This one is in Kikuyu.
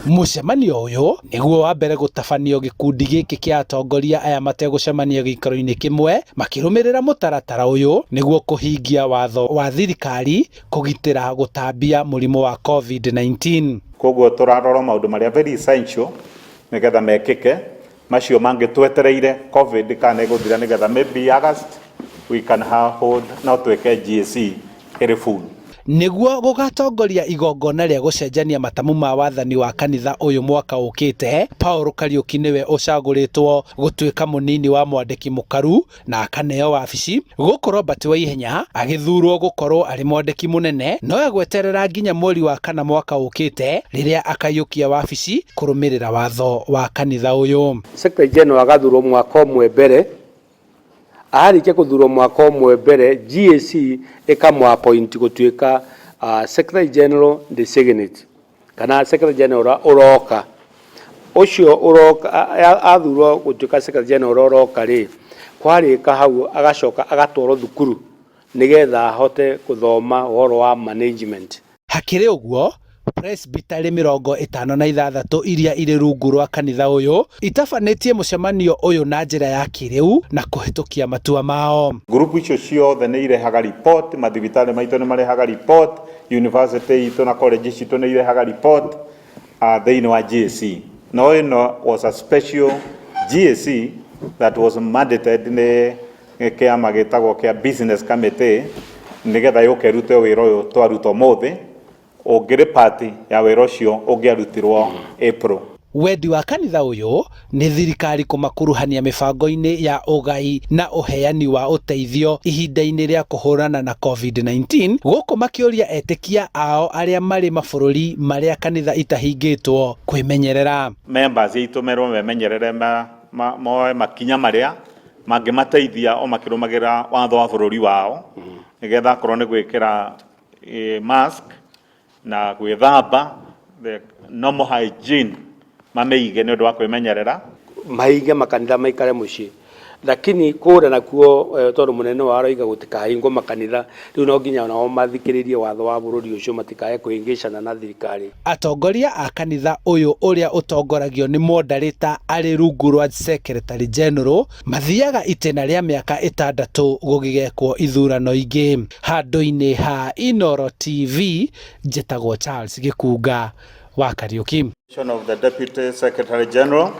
Mũcemanio ũyũ nĩguo wa mbere gũtabanio gĩkundi gĩkĩ kĩa atongoria aya mategũcemania gĩikaro-inĩ kĩmwe makĩrũmĩrĩra mũtaratara ũyũ nĩguo kũhingia watho wa thirikari kũgitĩra gũtambia mũrimũ wa COVID-19. Koguo tũrarora maũndũ marĩa very essential nĩgetha mekĩke, macio mangĩ twetereire COVID kana ĩgũthira, nĩgetha maybe August we can have hold, no twĩke GAC ĩrĩ full. Nĩguo gũgatongoria igongona rĩa gũcenjania matamu ma wathani wa kanitha ũyũ mwaka ũkĩte, Paul Kariuki nĩwe ũcagũrĩtwo gũtuĩka mũnini wa mwandĩki mũkaru na akaneo wabici, gũkũ Robert Waihenya agĩthurwo gũkorwo arĩ mwandĩki mũnene, no egweterera nginya mweri wa kana mwaka ũkĩte rĩrĩa akaiyũkia wabici kũrũmĩrĩra watho wa kanitha ũyũ. Secretary General agathurwo mwaka ũmwe mbere, arĩkia gũthurwo mwaka ũmwe mbere, GAC ĩkamũ appoint gũtuĩka Secretary General designate kana Secretary General ũroka. Ũcio ũroka athurwo gũtuĩka Secretary General ũroka rĩ, kwarĩka hau agacoka agatwarwo thukuru nĩgetha ahote gũthoma ũhoro wa management. Hakĩrĩ ũguo, Presbytery 56 iria irĩ rungu rwa kanitha ũyũ itabanĩtie mũcemanio ũyũ na njĩra ya kĩrĩu na kũhĩtũkia matua mao. Group icio ciothe nĩ irehaga report, mathibitarĩ maitũ nĩ marehaga report, university itũ na college citũ nĩ irehaga report thĩinĩ wa GAC. No ĩno was a special GAC that was mandated nĩ kĩama gĩtagwo kĩa business committee nĩgetha yũke ĩrute wĩra ũyũ twaruta ũmũthĩ, ũngĩrĩ part ya wĩra ũcio ũngĩarutirwo April. Wendi wa kanitha ũyũ nĩ thirikari kũmakuruhania mĩbango-inĩ ya ũgai na ũheani wa ũteithio ihinda-inĩ rĩa kũhũrana na COVID-19, gũkũ makĩũria etĩkia ao arĩa marĩ mabũrũri marĩa kanitha itahingĩtwo kwĩmenyerera. Members aitũ merwo memenyerere, moe makinya marĩa mangĩmateithia o makĩrũmagĩrĩra watho wa bũrũri wao, nĩgetha akorwo nĩ gwĩkĩra mask na gwĩthamba, the normal hygiene mamĩige nĩ ũndũ wa kwĩmenyerera. Mahinge makanitha, maikare mũciĩ, lakini kũrĩa nakuo tondũ mũnene wao aroiga gũtikahingwo makanitha, rĩu no nginya nao mathikĩrĩrie watho wa bũrũri ũcio, matikae kũhĩngĩcana na thirikari. Atongoria a kanitha ũyũ ũrĩa ũtongoragio nĩ moderator arĩ rungu rwa Secretary General mathiaga itĩna rĩa mĩaka 6 gũgĩgekwo ithurano ingĩ. Handũ-inĩ ha Inooro TV, njĩtagwo Charles Gĩkunga wa Kariuki. Of the Deputy Secretary General.